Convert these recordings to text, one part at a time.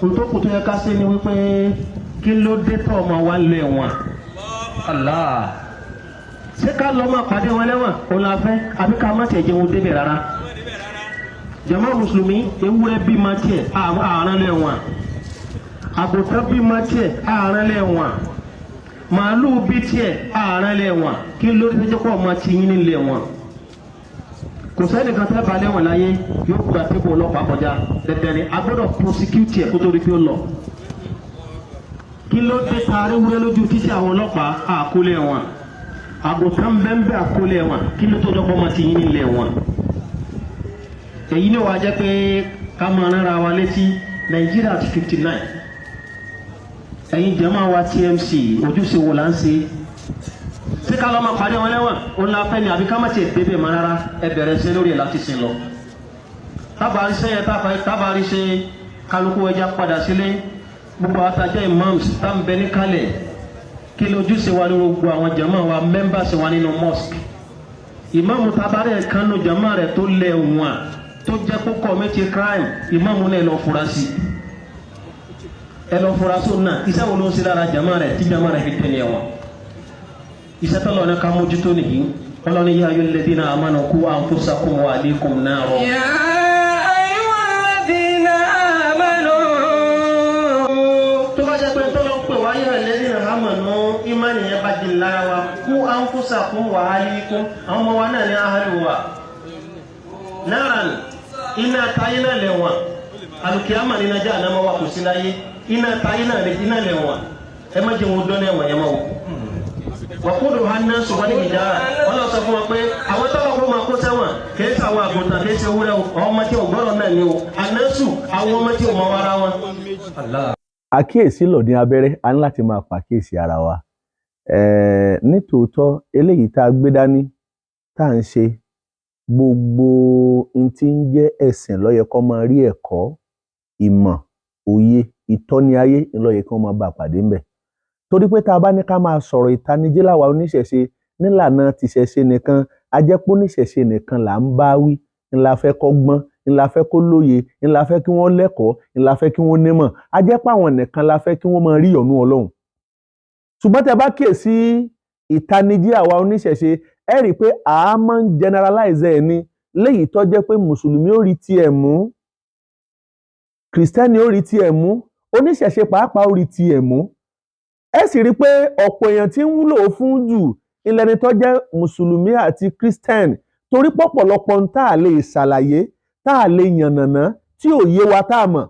Ntòkù tó yẹ ká ṣe ni wípé kí ló dé tó ọmọ wa ń lọ ẹ̀wọ̀n? Allah, ṣé ká lọ́ máa pàdé wọn lẹ́wọ̀n òun la fẹ́, àbí ká má tiẹ̀ jẹun débẹ̀ rárá? Jàmá mùsùlùmí, ewúrẹ́ bímọ tiẹ̀, àrán lẹ́wọ̀n. Àgùntàn bímọ tiẹ̀, àrán lẹ́wọ̀n. Màálù bí tiẹ̀, àrán lẹ́wọ̀n. Kí ló dé tó kọ́ ọmọ tí yín nílé wọn? Kò sẹ́nìkan tẹ́ bá lẹ́wọ̀n láyé yóò gba tébù ọlọ́pàá kọjá. Dandan ni, a gbọ́dọ̀ prosecute ẹ̀ kó tó rí pé ó lọ. Kí ló dé taari wúrẹ́ lójú títí àwọn ọlọ́pàá àkólé wọn? Àgùntàn bẹ́ńbẹ́ àkólé wọn. Kí ló tó dọ́kọ́ máa ti yín nílé wọn? Èyí ni wàá jẹ́ pé ká máa rán ara wa létí. Nàìjíríà ti 59. Ẹ̀yin jẹ́mọ́ wa TMC, ojúṣe wo là ń ṣe? Ṣé ká lọ́ máa pàdé wọn lẹ́wọ̀n òun la fẹ́ ni, àbí ká má tiẹ̀ débẹ̀ mọ́ rárá? Ẹ bẹ̀rẹ̀ ṣe lórí ẹ̀ láti sìn lọ. Tábàárí sẹ́yìn, tábàárí ṣe, kálukú ẹja padà sílé. Gbogbo àtàjẹ́ imams tá ń bẹ ní kálẹ̀, kí lójúṣe wa lórí gbogbo àwọn jàmáà wa, members wa nínú mosque? Ìmáàmù tabarẹ̀ kánú jàmáà rẹ̀ tó lẹ̀ wọ̀n, tó jẹ́ kó commit crime, ìmáàmù náà lọ fura sí, ẹ lọ fura sí òun náà. Iṣẹ́ wo ló ń ṣe lára jàmáà rẹ̀ tí jàmáà rẹ̀ fi tẹ̀lé ẹ̀wọ̀n? Iṣẹ́ tọ́lọ̀ ní ká mójútó nìyí. Ọlọ́ni يا أيها الذين آمنوا قوا أنفسكم وأهليكم نارا. يا أيها الذين آمنوا. Tó bá jẹ́ pé tọ́lọ́ pè wá يا الذين آمنوا, ìmánì yẹn bá di lára wa, قوا أنفسكم وأهليكم, àwọn ọmọ wa náà ní ahàlù wa, نارا, iná táyé náà lẹ̀wọ̀n. Alùkìyàmà ní nájà ànámọ́ wa kò sí láyé. Iná táyé náà lè iná lẹ̀wọ̀n. Ẹ má jẹ́ wọn dán ẹ̀wọ̀n yẹn mọ́ o. وقودها الناس والحجارة. Wọ́n lọ sọ fún wọn pé àwọn tọ́lọ̀ kó máa kó sẹ́wọ̀n kìí ṣe àwọn àgùntàn, kìí ṣe ewúrẹ́ o. Àwọn ọmọ tí ò gbọ́dọ̀ náà ni o, الناس, àwọn ọmọ tí ò mọ ara wọn. Àkíyèsí lò ní abẹ́rẹ́. A ní láti máa pàkíyèsí ara wa. Nítòótọ́, eléyìí tá a gbé dání tá à ń ṣe, gbogbo n tí ń jẹ́ ẹ̀sìn ló yẹ kó máa rí ẹ̀kọ́, ìmọ̀, òye, ìtọ́ni ayé ló yẹ kí wọ́n máa bá a pàdé ńbẹ̀. Torí pé tá a bá ní ká máa sọ̀rọ̀ ìtanijí láwa oníṣẹ̀ṣe nílànà tìṣẹ̀ṣe nìkan, a jẹ́ pé oníṣẹ̀ṣe nìkan là ń bá wí, ńlá fẹ́ kó gbọ́n, ńlá fẹ́ kó lóye, ńlá fẹ́ kí wọ́n lẹ́kọ̀ọ́, ńlá fẹ́ kí wọ́n nímọ̀. A jẹ́ pé àwọn nìkan la fẹ́ kí wọ́n máa rí ìyọ́nú Ọlọ́run. Ṣùgbọ́n tẹ́ bá kíyèsí ìtanijí àwa oníṣẹ̀ṣe, ẹ rí i pé a máa ń generalize ẹ̀ ni, léyìí tó jẹ́ pé mùsùlùmí ó rí tiẹ̀ mú, kìrìsìtẹ́nì ó rí tiẹ̀ mú, oníṣẹ̀ṣe pàápàá ó rí tiẹ̀ mú. Ẹ sì rí i pé ọ̀pọ̀ èèyàn tí ń wúlò fún jù ilẹ̀ tó jẹ́ mùsùlùmí àti christian, torí pọ̀pọ̀lọpọ̀ ń tá a lè ṣàlàyé, tá a lè yànnàná, tí ò yé wa, tá a mọ̀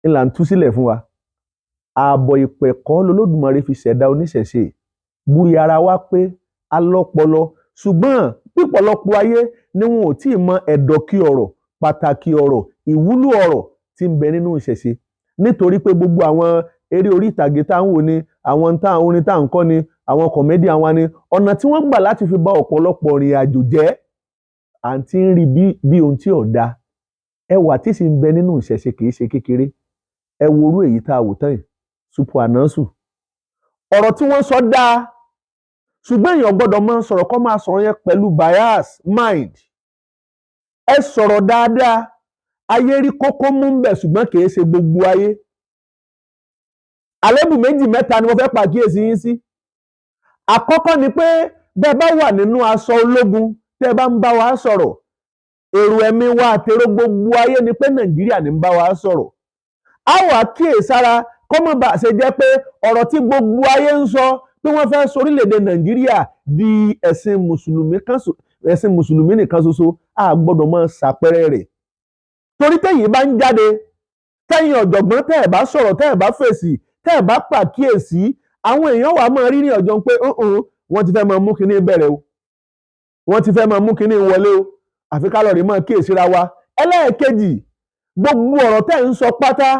ń là ń tú sílẹ̀ fún wa. Ààbọ̀ ìpẹ̀kọ́ lolódùmarè fi ṣẹ̀dá oníṣẹ̀ṣe. Búrí ara wa pé alọ́pọlọ, ṣùgbọ́n pípọ̀lọpọ̀ ayé ni wọn ò tí ì mọ ẹ̀dọ̀kí ọ̀rọ̀, pàtàkì ọ̀rọ̀, ìwúlò ọ̀rọ̀ tí ń bẹ nínú ìṣẹ̀ṣe, nítorí pé gbogbo àwọn eré orí ìtàgé tá à ń wò ni, àwọn tá orin tá à ń kọ́ ni, àwọn comedian wa ni, ọ̀nà tí wọ́n gbà láti fi bá ọ̀pọ̀lọpọ̀ ìrìn àjò jẹ́, à ń tí ń rí bí ohun tí ò da. Ẹwà tí sì ń bẹ nínú ìṣẹ̀ṣe kì í ṣe kékeré. Ẹ wo orú èyí tá a wò tán yìí, Supo Anansu. Ọ̀rọ̀ tí wọ́n sọ dáa, ṣùgbọ́n èèyàn gbọ́dọ̀ máa sọ̀rọ̀ kó máa sọ̀rọ̀ yẹn pẹ̀lú bias mind. Ẹ sọ̀rọ̀ dáadáa, ayé rí kókó mú ń bẹ̀, ṣùgbọ́n kì í ṣe gbogbo ayé. Àlébù méjì mẹ́ta ni mo fẹ́ pàkíyèsí yín sí. Àkọ́kọ́ ni pé bẹ́ẹ̀ bá wà nínú aṣọ ológun, tẹ́ ẹ bá ń bá wa sọ̀rọ̀, èrò ẹ̀mí wa àtèrò gbogbo ayé ni pé Nàìjíríà ní ń bá wa sọ̀rọ̀. A wà kíyèsára kọ́mọ̀ bá ṣe jẹ́ pé ọ̀rọ̀ tí gbogbo ayé ń sọ pé wọ́n fẹ́ sọ orílẹ̀-èdè Nàìjíríà di ẹ̀sìn mùsùlùmí kan, ẹ̀sìn mùsùlùmí nìkan ṣoṣo, a gbọ́dọ̀ máa ṣàpẹẹrẹ rẹ̀. Torí tẹ̀yin bá ń jáde, tẹ̀yin ọ̀jọ̀gbọ́n, tẹ́ ẹ̀ bá sọ̀rọ̀, tẹ́ ẹ̀ bá fèsì, tẹ́ ẹ̀ bá pàkíyèsí, àwọn èèyàn wà máa rí ní ọjọ́ pé wọ́n ti fẹ́ máa mú kinní bẹ̀rẹ̀ o, wọ́n ti fẹ́ máa mú kinní wọlé o. Àfi ká lọ rí máa kíyèsíra wa. Ẹlẹ́ẹ̀kejì, gbogbo ọ̀rọ̀ tẹ́ ń sọ pátá,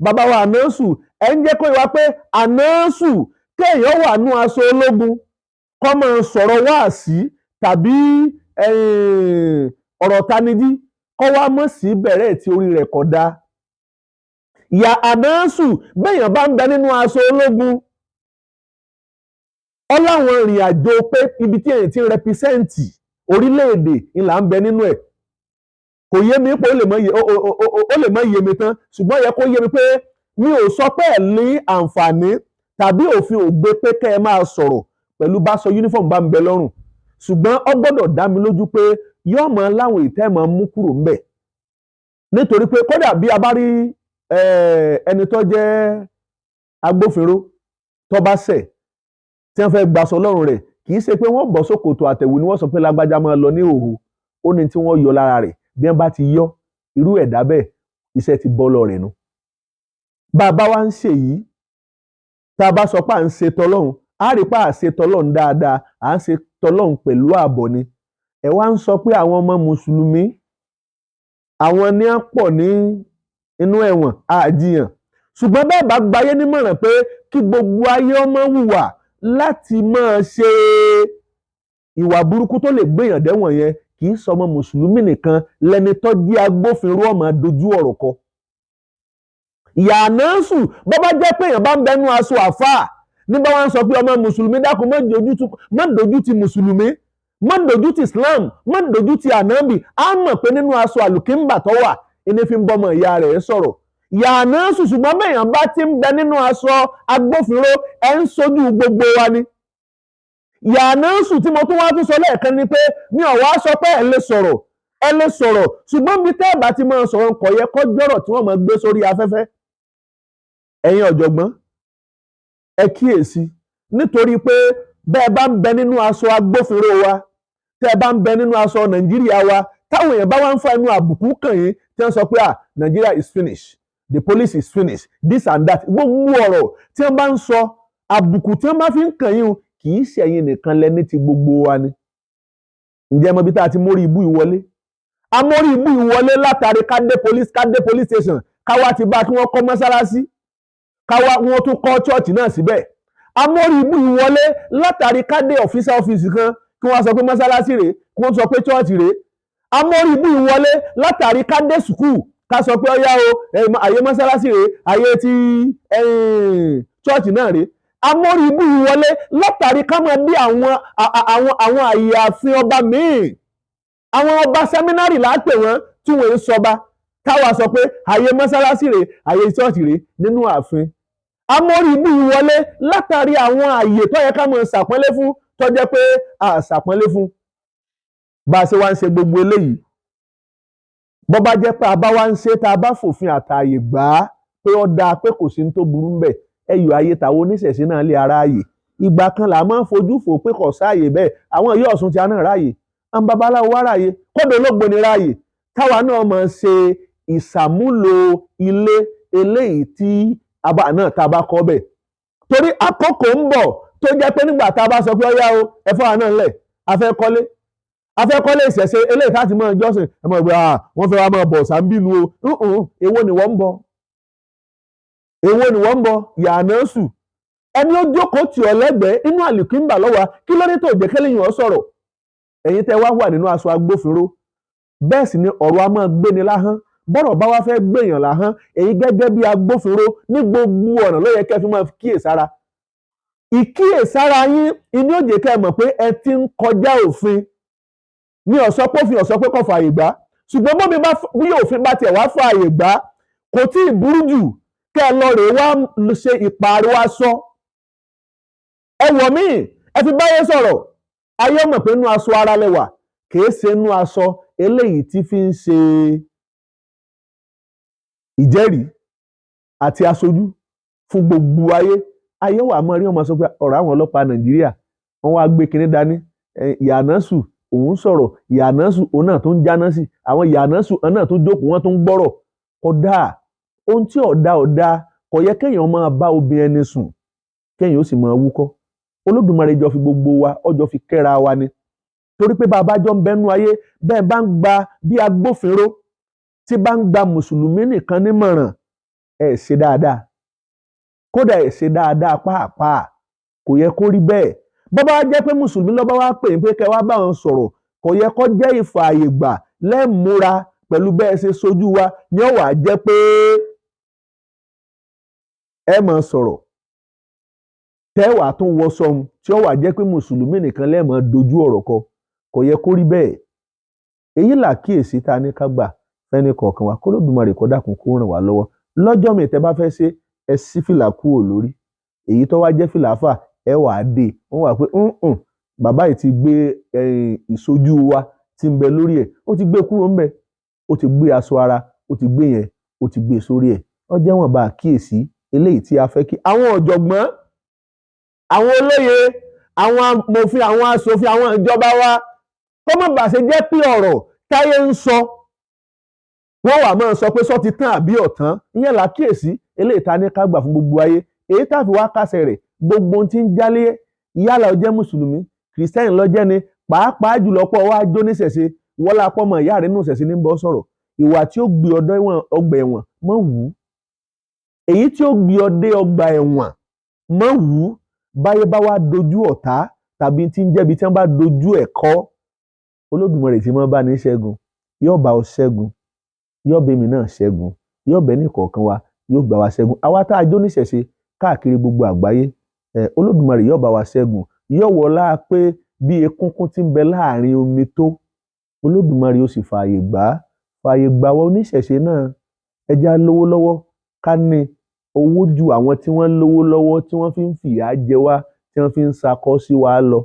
bàbá wa ànánsù, ẹ̀ ń jẹ́ kó wá pé ànánsù kéèyàn wà nú aṣọ ológun kó máa sọ̀rọ̀ wáàsí tàbí ọ̀rọ̀ tanijí, kó wá mọ̀ sí bẹ̀rẹ̀ tí orí rẹ̀ kò dáa. Ìyá ànánsù, béèyàn bá ń bẹ nínú aṣọ ológun, ọ láwọn ìrìn àjò pé ibi tí èyàn ti ń represent orílẹ̀-èdè ńlá ń bẹ nínú ẹ̀. Kò yé mi pé ó lè mọ yé mi tán, ṣùgbọ́n yẹ kó yé mi pé mi ò sọ pé ẹ̀ ní àǹfààní tàbí òfin ò gbé pé kẹ́ ẹ máa sọ̀rọ̀ pẹ̀lú bá sọ uniform bá ń bẹ lọ́rùn, ṣùgbọ́n ó gbọ́dọ̀ dá mi lójú pé yóò mọ láwọn ìtẹ́ mọ mú kúrò ńbẹ̀. Nítorí pé kódà bí a bá rí ẹni tó jẹ́ agbófinró tó bá ṣẹ̀ tí wọ́n fẹ́ gbaṣọ lọ́rùn rẹ̀, kì í ṣe pé wọ́n bọ́ sókòtò àtẹ̀wù ni wọ́n sọ pé lágbájá máa lọ ní òhù, ó ní tí wọ́n yọ lára rẹ̀. Bí wọ́n bá ti yọ irú ẹ̀dá bẹ́ẹ̀, iṣẹ́ ti bọ́ lọ rẹ̀ nu. Bàbá wa ń ṣe yìí, tá a bá sọ pé à ń ṣe tọlọ́hun, á rí pé à ń ṣe tọlọ́hun dáadáa, à ń ṣe tọlọ́hun pẹ̀lú ààbọ̀ ni. Ẹ wá ń sọ pé àwọn ọmọ mùsùlùmí àwọn ní á pọ̀ ní inú ẹ̀wọ̀n, àjiyàn. Ṣùgbọ́n bẹ́ẹ̀ bá gbayé nímọ̀ràn pé kí gbogbo ayé ọmọ hùwà láti máa ṣe ìwà burúkú tó lè gbéyàn dẹ́wọ̀n yẹn, kì í sọmọ mùsùlùmí nìkan lẹni tó jẹ́ agbófinró ọmọ dojú ọ̀rọ̀ kọ. Yànásù bó bá jẹ́ pé èèyàn bá ń bẹnu aṣọ àfáà nígbà wọn sọ pé ọmọ mùsùlùmí dákun má dojú ti mùsùlùmí, má dojú ti Islam, má dojú ti ànábì, á mọ̀ pé nínú aṣọ àlùkìńbà tó wà ní fi ń bọ́mọ ìyá rẹ̀ sọ̀rọ̀. Yànásù ṣùgbọ́n bẹ́ẹ̀yàn bá ti ń bẹ nínú aṣọ agbófinró, ẹ̀ ń sojú gbogbo wa ni. Yànásù tí mo tún wá tún sọ lẹ́ẹ̀kan ni pé mi ò wá sọ pé ẹ lè sọ̀rọ̀, ẹ lè sọ̀rọ̀, ṣùgbọ́n bí tẹ́ ẹ̀ bá ti máa sọ̀rọ̀ kò yẹ kó jọ̀rọ̀ tí wọ́n máa gbé sórí afẹ́fẹ́. Ẹ̀yin ọ̀jọ̀gbọ́n, ẹ kíyèsí, nítorí pé bẹ́ẹ̀ bá ń bẹ nínú aṣọ agbófinró wa, tẹ́ ẹ bá ń bẹ nínú aṣọ Nàìjíríà wa, táwọn èèyàn bá wá ń fa inú àbùkù kàn yín tí wọ́n sọ pé ah, Nigeria is finished, the police is finished, this and that, gbogbo ọ̀rọ̀ tí wọ́n bá ń sọ, àbùkù tí wọ́n bá fi ń kàn yín, kì í ṣẹ̀yin nìkan lẹ́ni ti gbogbo wa ni. Ǹjẹ́ mọ ibi tá a ti mórí ibú ìwọlé? A mórí ibú ìwọlé látàrí ká dé police station, káwá ti bá kí wọ́n kọ́ mọ́sálásí, káwá wọ́n tún kọ́ chọ́ọ̀chì náà síbẹ̀. A mórí ibú ìwọlé látàrí ká dé ọ̀fíìsì ọ́fíìsì kan kí wọ́n sọ pé mọ́sálásí rèé, kí wọ́n sọ pé chọ́ọ̀chì rèé. A mórí ibú ìwọlé látàrí ká dé sùkúù ká sọ pé ọyá o, àyè mọ́sálásí rèé, àyè ti chọ́ọ̀chì náà rèé. Amórí ibú ìwọlé látàrí ká máa bí àwọn àyè ààfin ọba míì, àwọn ọba sẹ́mínárì là á pè wọ́n tí wọ́n ń sọba, táwa sọ pé àyè mọ́sálásí rèé, àyè ṣọ́ọ̀ṣì rèé nínú ààfin. Amórí ibú ìwọlé látàrí àwọn àyè tó yẹ ká máa ṣàpọ́nlé fún, tó jẹ́ pé a ṣàpọ́nlé fún. Bá a ṣe wá ń ṣe gbogbo eléyìí, bó bá jẹ́ pé a bá wá ń ṣe tá a bá fòfin àtààyè gbà á pé ó dáa, pé kò sí ní tó burú ńbẹ̀, ẹyọ ayé tàwọn oníṣẹ̀ṣe náà lé ara ààyè. Ìgbà kan là máa ń fojú fò pé kò sáàyè bẹ́ẹ̀, àwọn ìyá Ọ̀ṣun ti àná ráàyè, àwọn babaláwo wá ráàyè, kódò olóògbé ni ráàyè, táwa náà máa ṣe ìṣàmúlò ilé eléyìí tí abá náà tá a bá kọ́ bẹ̀. Torí àkókò ń bọ̀ tó jẹ́ pé nígbà tá a bá sọ pé ọyá o, ẹ fọ́ àná ńlẹ̀, a fẹ́ kọ́lé, a fẹ́ kọ́lé ìṣẹ̀ṣe eléyìí tá a ti máa jọ́sìn, ẹ mọ̀ pé wọ́n fẹ́ wá máa bọ̀ sàǹbìnú o, èwo ni wọ́n ń bọ̀? Èwo ni wọ́n ń bọ? Yànásù ẹni ó jókòó tì ọ́ lẹ́gbẹ̀ẹ́ inú àlùkìńbà lọ́wọ́, kí ló dé tó jẹ́ kẹ́lẹ́yìn ọ́ sọ̀rọ̀? Ẹ̀yin tẹ́ wá wà nínú aṣọ agbófinró, bẹ́ẹ̀ sì ni ọ̀rọ̀ a máa gbéni láhán, bọ́rọ̀ bá wá fẹ́ gbéyàn láhán, èyí gẹ́gẹ́ bí agbófinró ní gbogbo ọ̀nà ló yẹ kẹ́ fi máa kíyèsára. Ìkíyèsára yín inú ó jẹ́ kẹ́ mọ̀ pé ẹ ti ń kọjá òfin. Ní ọ̀sọ́ pófin ọ̀sọ́ pé kò fààyè gbà, ṣùgbọ́n bí òfin bá tiẹ̀ wá fààyè gbà, kò tí ì burú jù kẹ́ ẹ lọ rèé wá ṣe ìpààrọ̀ aṣọ. Ẹ wọ̀ míì, ẹ fi báyé sọ̀rọ̀, ayé mọ̀ pé inú aṣọ ara lẹwà, kìí ṣe inú aṣọ eléyìí tí fi ń ṣe ìjẹ́rìí àti aṣojú fún gbogbo ayé. Ayé wà mọ́ rí ọmọ sọ pé ọ̀rọ̀ àwọn ọlọ́pàá Nàìjíríà wọ́n wá gbé kinní dání, Yànásù òun sọ̀rọ̀, Yànásù òun náà tó ń jáná sí, àwọn Yànásù òun náà tó jókòó, wọ́n tó ń gbọ́rọ̀. Kódà ohun tí ọ̀dà ọ̀dà kò yẹ kéèyàn máa bá obìnrin ẹni sùn, kéèyàn ó sì máa wúkọ́. Olódùmarè jọ fi gbogbo wa, ọjọ́ fi kẹ́ra wa ni. Torí pé bá a bá jọ ń bẹnu ayé, bẹ́ẹ̀ bá ń gba bí agbófinró tí bá ń gba mùsùlùmí nìkan nímọ̀ràn, ẹ̀ ṣe dáadáa, kódà ẹ̀ ṣe dáadáa pàápàá, kò yẹ kó rí bẹ́ẹ̀. Bó bá jẹ́ pé mùsùlùmí ló bá wá pè é pé kẹ́ wá bá wọn sọ̀rọ̀, kò yẹ kó jẹ́ ìfààyè gbà lẹ́múra pẹ̀lú bẹ́ẹ̀ ṣe sojú wa ni ó wà jẹ́ pé ẹ máa sọ̀rọ̀ tẹ́wàá tó wọ sọ̀hún tí ó wà jẹ́ pé mùsùlùmí nìkan lẹ́ẹ̀mọ́ dojú ọ̀rọ̀ kọ, kò yẹ kó rí bẹ́ẹ̀. Èyí làkíyèsí ta ní ká gbà. Fẹ́ni kọ̀ọ̀kan wa, k'Olódùmarè kó dákun kó ràn wá lọ́wọ́. Lọ́jọ́ mi tẹ́ bá fẹ́ ṣe, ẹ ṣí fìlà kúrò lórí. Èyí tó wá jẹ́ fìlà fà, ẹ wà á dé. Wọ́n wà pé bàbá yìí ti gbé ìṣojú wa tí ń bẹ lórí ẹ̀, ó ti gbé kúrò ńbẹ̀, ó ti gbé aṣọ ara, ó ti gbé yẹn, ó ti gbé sórí ẹ̀. Ó jẹ́ wọ̀nba àkíyèsí eléyìí tí a fẹ́ kí àwọn ọ̀jọ̀gbọ́n, àwọn olóye, àwọn amòfin, àwọn aṣòfin, àwọn ìjọba wa, kó má bàa ṣe jẹ́ pé ọ̀rọ̀ táyé ń sọ wọ́n wà máa sọ pé sọ ti tán àbí ọ̀tán. Ìyẹn làkíyèsí eléyìí ta ní ká gbà fún gbogbo ayé. Èyí tá a fi wá kásẹ̀ rẹ̀, gbogbo ohun tí ń jálé, yálà ó jẹ́ mùsùlùmí, kìrìsìtẹ́nì ló jẹ́ ni, pàápàá jùlọ pọ̀ wá jó níṣẹ̀ṣe, wọ́lá pọ́mọ ìyá rẹ̀ nínú ìṣẹ̀ṣe ní bọ́ sọ̀rọ̀. Ìwà tí ó gbé ọdọ́ ọgbà ẹ̀wọ̀n mọ́ wù ú, èyí tí ó gbé ọdẹ ọgbà ẹ̀wọ̀n mọ́ wù ú. Báyé bá wá dojú ọ̀tá tàbí tí ń jẹ́bi tí wọ́n bá dojú ẹ̀ kọ́, Olódùmarè tí wọ́n bá ní ṣẹ́gun, yóò bá ọ ṣẹ́gun, yóò bá èmi náà ṣẹ́gun, yóò bá ẹnì kọ̀ọ̀kan wa, yóò gbà wá ṣẹ́gun. Àwa tá a jó níṣẹ̀ṣe káàkiri gbogbo àgbáyé, Olódùmarè yóò bá wa ṣẹ́gun. Yóò wọlá pé bí ekungun ti ń bẹ láàrin omi tó, Olódùmarè ó sì fààyè gbà á, fààyè gbà wá oníṣẹ̀ṣe náà. Ẹ já lówó lọ́wọ́, ká ní owó ju àwọn tí wọ́n lówó lọ́wọ́ tí wọ́n fi ń fìyà jẹ wá, tí wọ́n fi ń sakọ́ sí wa lọ.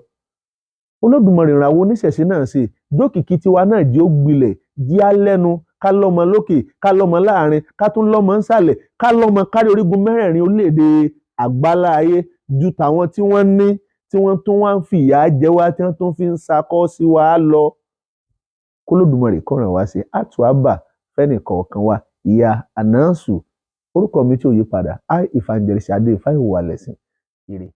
Olódùmarè ràn àwọn oníṣẹ̀ṣe náà ṣe, jókìkí tiwa náà jẹ́ ó gbilẹ̀, jí á lẹ́nu, ká lọ́mọ lókè, ká lọ́mọ láàrin, ká tún lọ́mọ ńsàlẹ̀, ká lọ́mọ kárí orígun mẹ́rẹ̀ẹ̀rin orílẹ̀-èdè àgbálá ayé, ju tàwọn tí wọ́n ní tí wọ́n tún wá ń fìyà jẹ wá, tí wọ́n tún fi ń sakọ́ sí wa lọ. K'Olódùmarè kó ràn wá ṣe. Àtúwábà fẹ́nì kọ̀ọ̀kan wa. Ìyá Ànánsù, orúkọ mi tí ò yí padà, I Evangelist Adé Fáyẹ̀wò Alẹ́sìn. Ire.